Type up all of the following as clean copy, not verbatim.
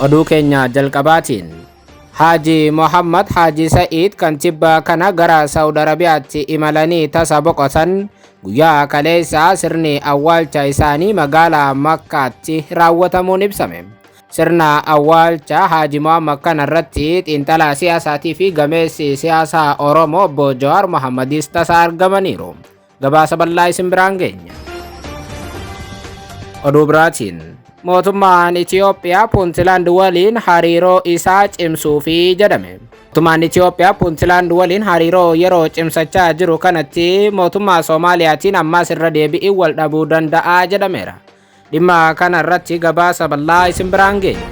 Oduu keenya jalqabaatiin Haaji Mohammad Haaji Sa'iid kan tibba kana gara Saawud Arabiyaatti imalanii tasa boqotan guyyaa kaleessaa sirni awwaalcha isaanii magaalaa Makkaatti raawwatamuun ibsame. Sirna awwaalcha Haaji Mohammad kana irratti xiinxalaa siyaasaatii fi gameessi siyaasaa Oromoo obbo Jawaar Mohammadis tasa argamaniiru. Gabaasa bal'aa isin biraan geenya. Oduu biraatiin mootummaan Itiyoophiyaa Puuntilaand waliin hariiroo isaa cimsuufi jedhame. Mootummaan Itiyoophiyaa Puuntilaand waliin hariiroo yeroo cimsachaa jiru kanatti mootummaa Soomaaliyaatiin ammaas irra deebi'ii wal dhabuu danda'a jedhameera. Dhimma kana irratti gabaasa bal'aa isin biraan geenya.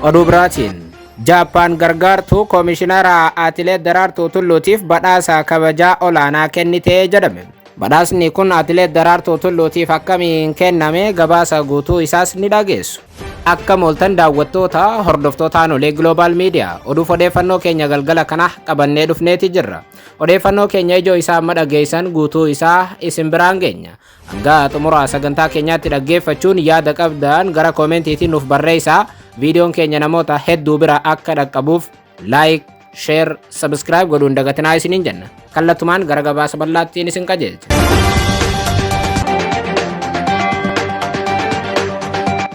Oduu biraatiin Jaappaan gargaartuu koomishinara Atileet Daraartuu Tulluutiif badhaasa kabajaa olaanaa kennite jedhame. Badhaasni kun Atileet Daraartuu Tulluutiif akkamiin kenname gabaasa guutuu isaas ni dhageessu. Akka mooltan daawwattoota hordoftoota Aanolee Global Media oduuf odeeffannoo keenya galgala kana qabannee dhufneeti jirra. Odeeffannoo keenya ijoo isaa amma dhageessan guutuu isaa isin biraan geenya. Hanga xumura sagantaa keenyaatti dhaggeeffachuun yaada qabdan gara koomentiitiin nuuf barreessaa. Viidiyoon keenya namoota hedduu bira akka dhaqqabuuf like, share, subscribe godhuun dagatinaa isiniin jenna. Kallattumaan gara gabaasa bal'aattiin isin qajeelcha.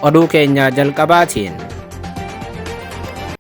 Oduu keenya jalqabaatiin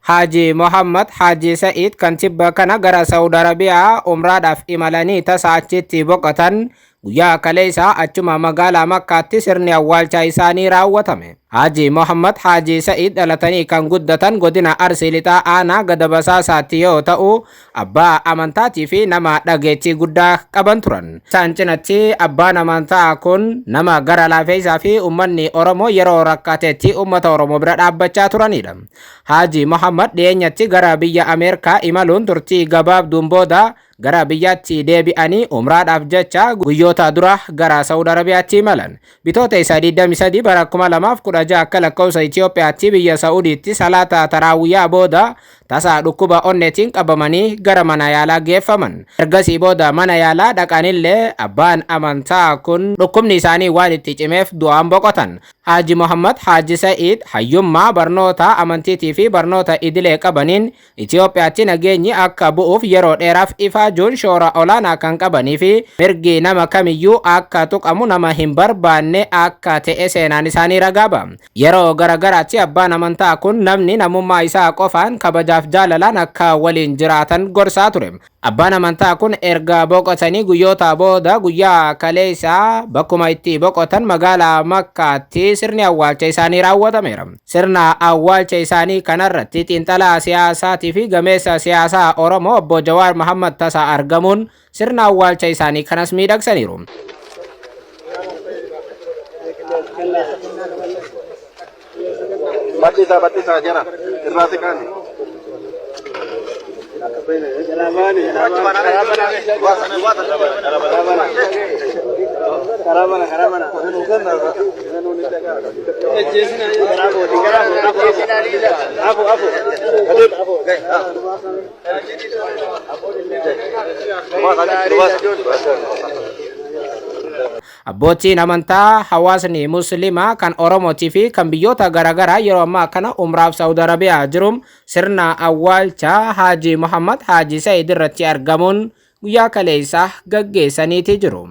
Haaji Mohammad Haaji Sa'iid kan tibba kana gara Saawud Arabiyaa umraadhaaf imalanii tasa achitti boqotan guyyaa kaleessaa achuma magaalaa Makkaatti sirni awwaalcha isaanii raawwatame. Haaji Mohammad Haaji Sa'iid dhalatanii kan guddatan godina Arsii Lixaa aanaa Gadabasaasaatti yoo ta'u, abbaa amantaatii fi nama dhageettii guddaa qaban turan. Isaan cinatti abbaan amantaa kun nama gara laafeessaa fi uummanni Oromoo yeroo rakkatetti uummata Oromoo bira dhaabbachaa turanidha. Haaji Mohammad dhiyeenyatti gara biyya Ameerikaa imaluun turtii gabaabduun booda gara biyyaatti deebi'anii umraadhaaf jecha guyyoota dura gara Saawud Arabiyaatti imalan. Bitoota isaa 23 bara 2016 akka lakkoofsa Itiyoophiyaatti biyya Saa'udiitti salaata taraawwiyaa booda tasa dhukkuba onneetiin qabamanii gara mana yaalaa geeffaman. Ergasii booda mana yaalaa dhaqanillee abbaan amantaa kun dhukkubni isaanii waan itti cimeef du'aan boqotan. Haaji Mohammad Haaji Sa'iid hayyummaa barnoota amantiitii fi barnoota idilee qabaniin Itiyoophiyaatti nageenyi akka bu'uuf yeroo dheeraaf ifaajuun shoora olaanaa kan qabanii fi mirgi nama kamiyyuu akka tuqamu nama hin barbaanne akka ta'e seenaan isaanii ragaa ba'a. Yeroo garagaraatti abbaan amantaa kun namni namummaa isaa qofaan kabajaaf jaalalaan akka waliin jiraatan gorsaa ture. Abbaan amantaa kun erga boqotanii guyyoota booda guyyaa kaleessaa bakkuma itti boqotan magaalaa Makkaatti sirni awwaalcha isaanii raawwatameera. Sirna awwaalcha isaanii kanarratti xiinxalaa siyaasaatii fi gameessa siyaasaa Oromoo obbo Jawaar Mohammad tasa argamuun sirna awwaalcha isaanii kanas miidhagsaniiru. Bal'isaa bal'isaa jara irraa siqaani. Abbootiin amantaa hawaasni Musliimaa kan Oromootii fi kan biyyoota garaagaraa yeroo ammaa kana umraaf Saawud Arabiyaa jiru sirna awwaalcha Haaji Mohammad Haaji Sa'iid irratti argamuun guyyaa kaleessaa gaggeessaniiti jiru.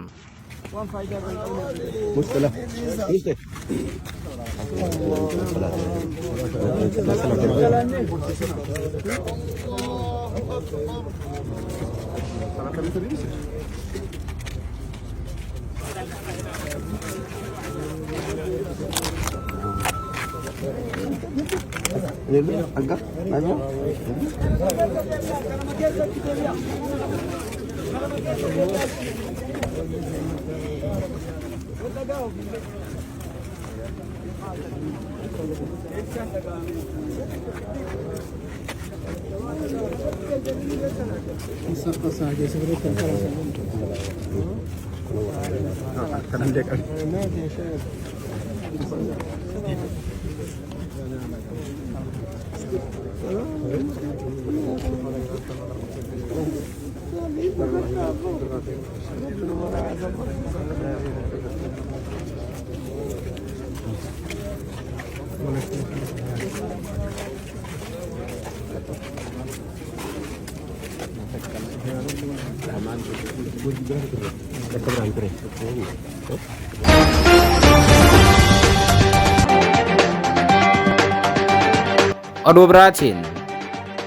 Oduu biraatiin,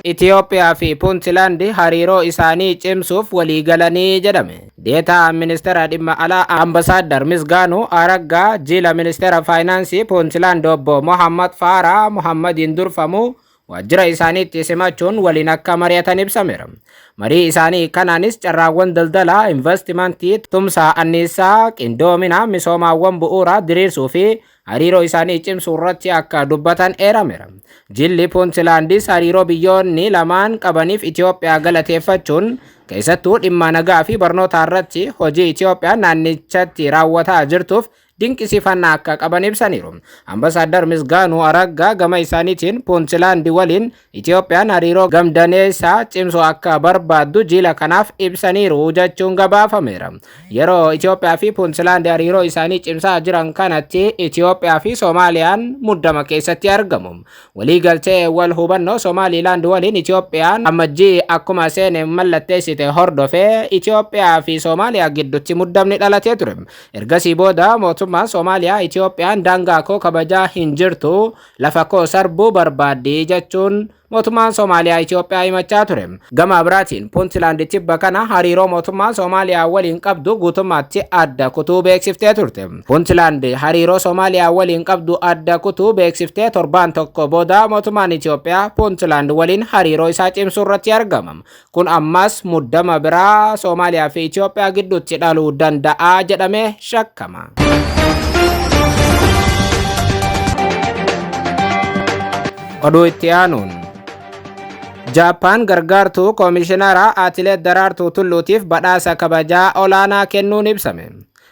Itoophiyaa fi Puuntlaand hariiroo isaanii cimsuuf waliigalanii jedhame. Deetaa ministeera dhimma alaa Ambasaaddar Misgaanuu Araggaa jila ministeera faayinaansii Puuntlaand obbo Mohammad Faaraa Mohammadiin durfamu waajjira isaaniitti simachuun waliin akka mari'atan ibsameera. Marii isaanii kanaanis carraawwan daldalaa, investimentii, tumsa anniisaa, qindoomina misoomaawwan bu'uuraa diriirsuu fi hariiroo isaanii cimsuu irratti akka dubbatan eerameera. Jilli Puuntlaandis hariiroo biyyoonni lamaan qabaniif Itoophiyaa galateeffachuun, keessattuu dhimma nagaa fi barnootaa irratti hojii Itoophiyaan naannichatti raawwataa jirtuuf dinqisiifannaa akka qaban ibsaniiru. Ambasaaddar Misgaanuu Araggaa gama isaaniitiin Puuntlaand waliin Itoophiyaan hariiroo gamdaneessaa cimsuu akka barbaaddu jila kanaaf ibsaniiru jechuun gabaafameera. Yeroo Itoophiyaa fi Puuntlaand hariiroo isaanii cimsaa jiran kanatti, Itoophiyaa fi Soomaaliyaan muddama keessatti argamu. Waliigaltee wal hubannoo Somaalilaand waliin Itoophiyaan Amajjii akkuma seene mallatteessite hordofee Itoophiyaa fi Soomaaliyaa gidduutti muddamni dhalatee ture. Ergasii booda mootummaan Soomaaliyaa Itoophiyaan daangaa koo kabajaa hin jirtu, lafa koo sarbuu barbaaddi jechuun mootummaan Soomaaliyaa Itoophiyaa himachaa ture. Gama biraatiin, Puuntlaand tibba kana hariiroo mootummaa Soomaaliyaa waliin qabdu guutummaatti adda kutuu beeksiftee turte. Puuntlaand hariiroo Soomaaliyaa waliin qabdu adda kutuu beeksiftee torbaan tokko booda mootummaan Itoophiyaa Puuntlaand waliin hariiroo isaa cimsuu irratti argama. Kun ammas muddama biraa Soomaaliyaa fi Itoophiyaa gidduutti dhaluu danda'a jedhamee shakkama. Oduu itti aanuun, Jaappaan gargaartuu koomishinara Atileet Daraartuu Tulluutiif badhaasa kabajaa olaanaa kennuun ibsame.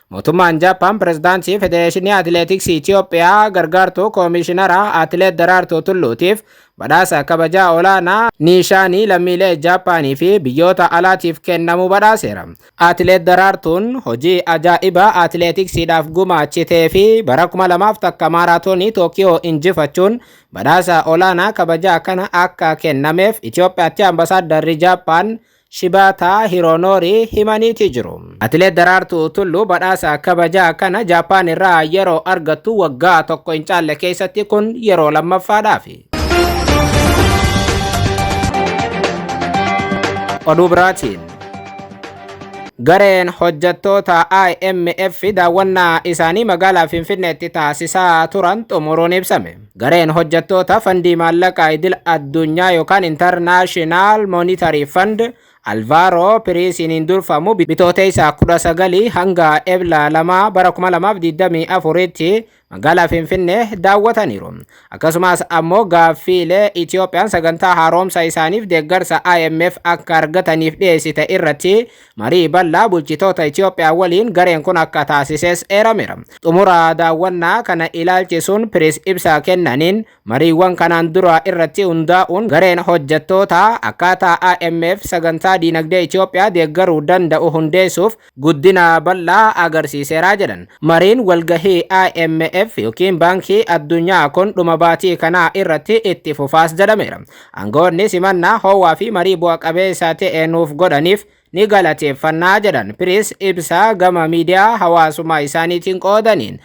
Mootummaan Jaappaan pirezidaantii Federeeshinii Atileetiksii Itoophiyaa, gargaartuu koomishinara Atileet Daraartuu Tulluutiif badhaasa kabajaa olaanaa niishaanii lammiilee Jaappaanii fi biyyoota alaatiif kennamu badhaaseera. Atileet Daraartuun hojii ajaa'ibaa atileetiksiidhaaf gumaachitee fi bara 2001 maaraatoonii Tookiyoo injifachuun badhaasa olaanaa kabajaa kana akka kennameef Itoophiyaatti ambasaadarri Jaappaan Shibaataa Hironoori himaniiti jiru. Atileet Daraartuu Tulluu badhaasa kabajaa kana Jaappaan irraa yeroo argattu waggaa tokko hin caalle keessatti kun yeroo lammaffaadhaafi. Oduu biraatiin, gareen hojjettoota IMF daawwannaa isaanii magaalaa Finfinneetti taasisaa turan xumuruun ibsame. Gareen hojjettoota fandii maallaqaa idil addunyaa yookaan International Monetary Fund Alvaaro Piriisiin durfamu Bitootessa 19 hanga Ebla 2 bara 2024tti magaalaa Finfinnee daawwataniiru. Akkasumas ammoo gaaffiilee Itoophiyaan sagantaa haaromsa isaaniif deeggarsa IMF akka argataniif dhiyeessite irratti marii bal'aa bulchitoota Itoophiyaa waliin gareen kun akka taasises eerameera. Xumura daawwannaa kana ilaalchisuun Piriis ibsa kennaniin, mariiwwan kanaan dura irratti hundaa'uun gareen hojjettoota akkaataa IMF sagantaa diinagdee Itoophiyaa deeggaruu danda'u hundeessuuf guddina bal'aa agarsiiseera jedhan. Mariin walgahii IMF yookiin Baankii Addunyaa kun dhuma baatii kanaa irratti itti fufaas jedhameera. Aangoonni simannaa ho'aa fi marii bu'a qabeessa ta'e nuuf godhaniif ni galateeffannaa jedhan Piriis ibsa gama miidiyaa hawaasummaa isaaniitiin qoodaniin.